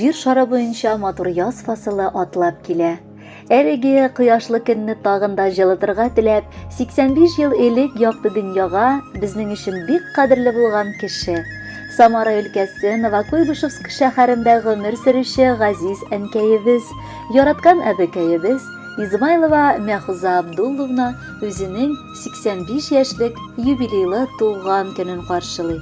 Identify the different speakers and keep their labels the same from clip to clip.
Speaker 1: Җир шары буенча матур яз фасылы атлап килә. Әлеге кояшлы көнне тагын да җылытырга теләп, 85 ел элек якты дөньяга безнең өчен бик кадерле булган кеше, Самара өлкәсе Новокуйбышевск шәһәрендә гомер сөрүче газиз әнкәебез, яраткан әбекәебез Измайлова Мәхуза Абдулловна үзенең 85 яшьлек юбилейлы туган көнен каршылый.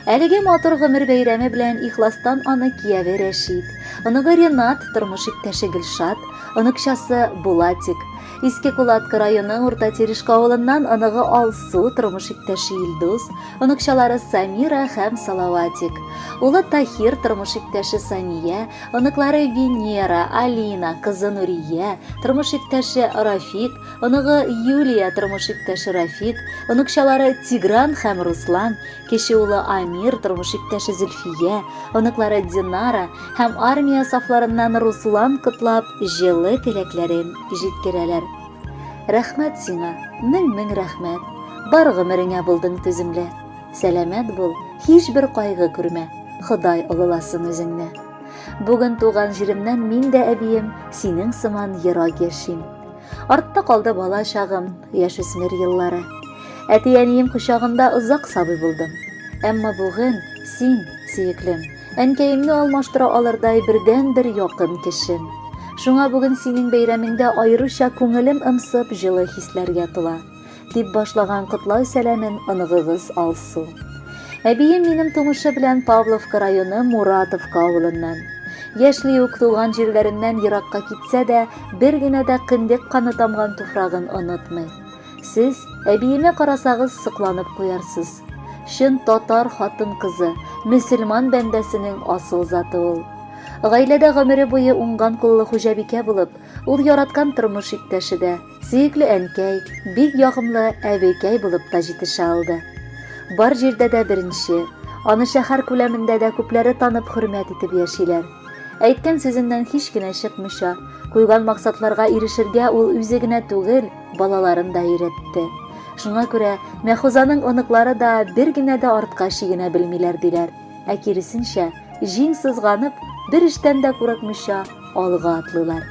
Speaker 1: Әлеге матур гомер бәйрәме белән ихластан аны кияве Рәшит, оныгы Ренат, тормыш иптәше Гөлшат, оныкчасы Булатик, Иске Кулатка районы Урта Терешка авылыннан оныгы Алсу, тормыш иптәше Илдус, оныкчалары Самира һәм Салаватик, улы Тахир, тормыш иптәше Сания, оныклары Венера, Алина, кызы Нурия, тормыш иптәше Рафик, оныгы Юлия, тормыш иптәше Рафик, оныкчалары Тигран һәм Руслан, Кече улы Амир, тормыш иптәше Зөлфия, оныклары Динара һәм армия сафларыннан Руслан котлап, җылы теләкләрен җиткерәләр. Рәхмәт сиңа, мең-мең рәхмәт. Бар гомереңә булдың түземле. Сәламәт бул, һичбер кайгы күрмә. Ходай олыласын үзеңне. Бүген туган җиремнән мин дә әбием, синең сыман ерак яшим. Артта калды бала чагым, яшүсмер еллары. Әти-әнием кочагында озак сабый булдым. Әмма бүген син, сөеклем, әнкәемне алмаштыра алырдай бердәнбер якын кешем. Шуңа бүген синең бәйрәмеңдә аеруча күңелем ымсып җылы хисләргә тула. Дип башлаган котлау сәламен оныгыгыз Алсу. Әбием минем тумышы белән Павловка районы Муратовка авылыннан. Яшьли үк туган җирләреннән еракка китсә дә, бер генә дә кендек каны тамган туфрагын онытмый. Сез, әбиемә карасагыз, сокланып куярсыз. Чын татар хатын-кызы, мөселман бәндәсенең асыл заты ул. Гаиләдә гомере буе уңган куллы хуҗабикә булып, ул яраткан тормыш иптәше дә, Сөекле әнкәй, бик ягымлы әбекәй булып та җитешә алды. Бар җирдә дә беренче, аны шәһәр күләмендә дә күпләре танып хөрмәт итеп яшиләр. Әйткән сүзеннән һич кенә чыкмыйча, куйган максатларга ирешергә ул үзе генә түгел, балаларын да өйрәтте. Шуңа күрә Мәхузаның оныклары да бер генә дә артка чигенә белмиләр диләр. Ә киресенчә, җиң сызганып, бер эштән дә курыкмыйча алга атлыйлар.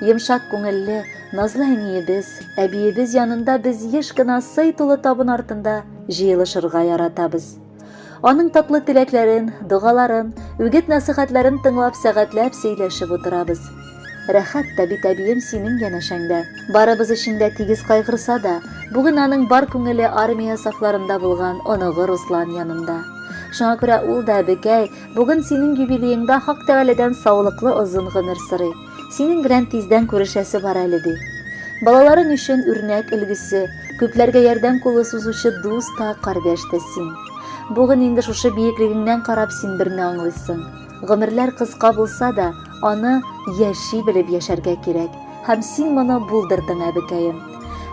Speaker 1: Йомшак күңелле, назлы әниебез, әбиебез янында без еш кына сый тулы табын артында җыелышырга яратабыз. Аның татлы теләкләрен, догаларын, үгет-нәсыйхәтләрен тыңлап сәгатьләп сөйләшеп утырабыз. Рәхәт тә бит әбием синең янәшәңдә. Барыбыз өчен дә тигез кайгырса да, бүген аның бар күңеле армия сафларында булган оныгы Руслан янында. Шуңа күрә ул да, әбекәй, бүген синең юбилееңда Хак Тәгаләдән саулыклы озын гомер сорый. Синең белән тиздән күрешәсе бар әле, ди. Балаларың өчен үрнәк өлгесе, күпләргә ярдәм кулы сузучы дус та, кардәш тә син. Бүген инде шушы биеклегеңнән карап син берне аңлыйсың. Гомерләр кыска булса да, аны яши белеп яшәргә кирәк. Һәм син моны булдырдың, әбекәем.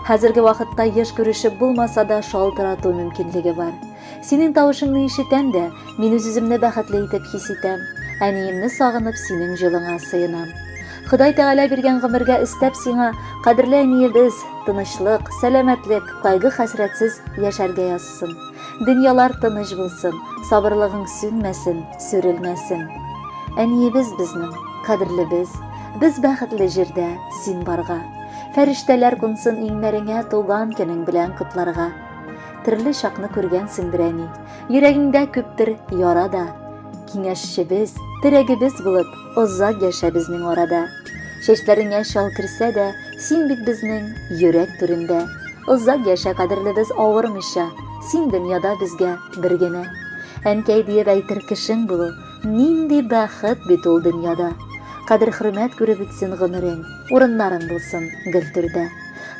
Speaker 1: Хәзерге вакытта еш күрешеп булмаса да шалтырату мөмкинлеге бар. Синең тавышыңны ишетәм дә, мин үз-үземне бәхетле итеп хис итәм. Әниемне сагынып, синең җылыңа сыенам. Ходай Тәгалә биргән гомергә өстәп сиңа, кадерле әниебез, тынычлык, сәламәтлек, кайгы-хәсрәтсез яшәргә язсын. Дөньялар тыныч булсын, сабырлыгың сүнмәсен, сүрелмәсен. Әниебез безнең, кадерлебез, без бәхетле җирдә син барга. Фәрештәләр кунсын иңнәреңә туган көнең белән котларга. Төрле чакны күргәнсеңдер, әни, йөрәгеңдә күптер яра да. Киңәшчебез, терәгебез булып, озак яшә безнең арада. Чәчләреңә чал керсә дә, син бит безнең йөрәк түрендә. Озак яшә, кадерлебез, авырмыйча, син дөньяда безгә бер генә. Әнкәй диеп әйтер кешең булу, нинди бәхет бит ул дөньяда. Кадер-хөрмәт күреп үтсен гомерең, урыннарың булсын гел түрдә.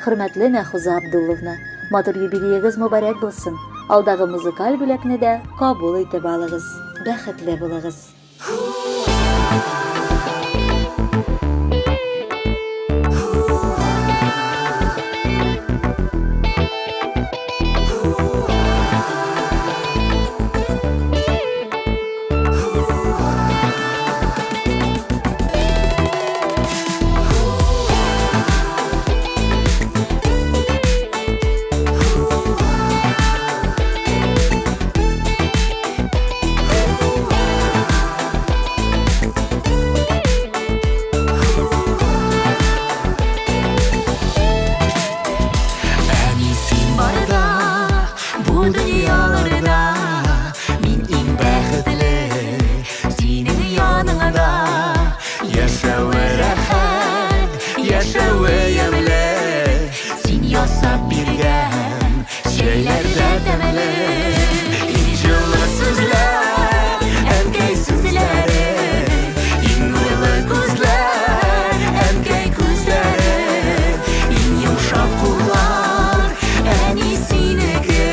Speaker 1: Хөрмәтле Мәхуза Абдулловна, матур юбилеегыз мөбарәк булсын! Алдагы музыкаль бүләкне дә кабул итеп алыгыз. Бәхетле булыгыз!
Speaker 2: Пылауы ямьле, син ясап биргән чәйләр дә тәмле. Иң җылы сүзләр, әнкәй сүзләре, иң нурлы күзләр, әнкәй күзләре, иң йомшак куллар, әни синеке,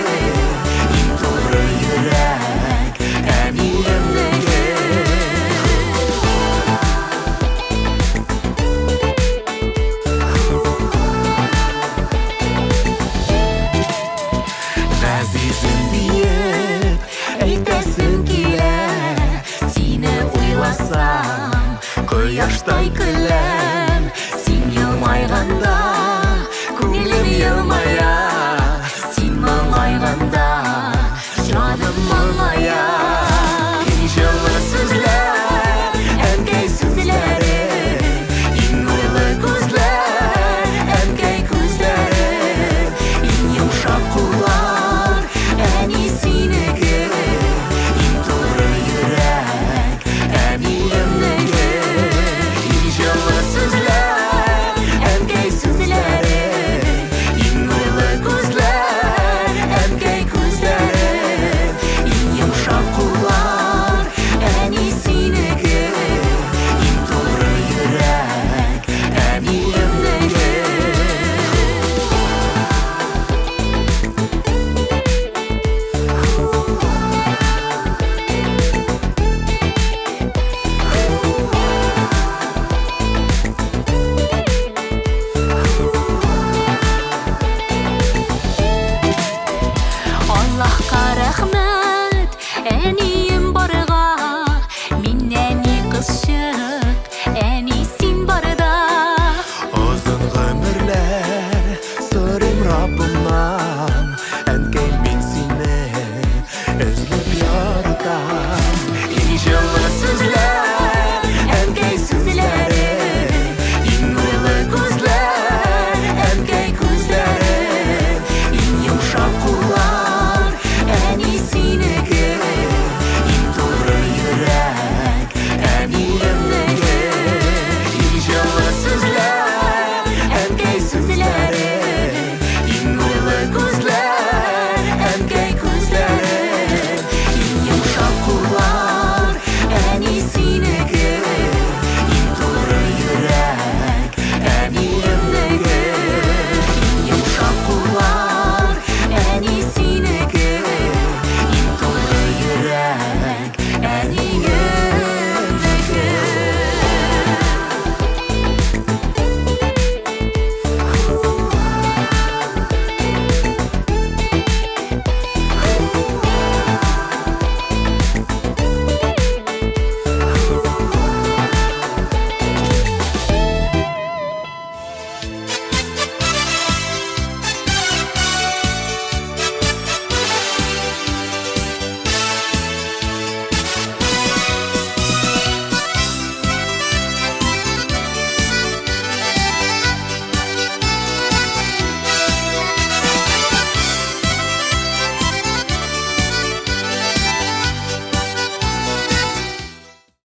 Speaker 2: иң туры йөрәк, әниемнеке. Газизем диеп әйтәсем килә, сине уйласам, кояштай көләм, син елмайганда.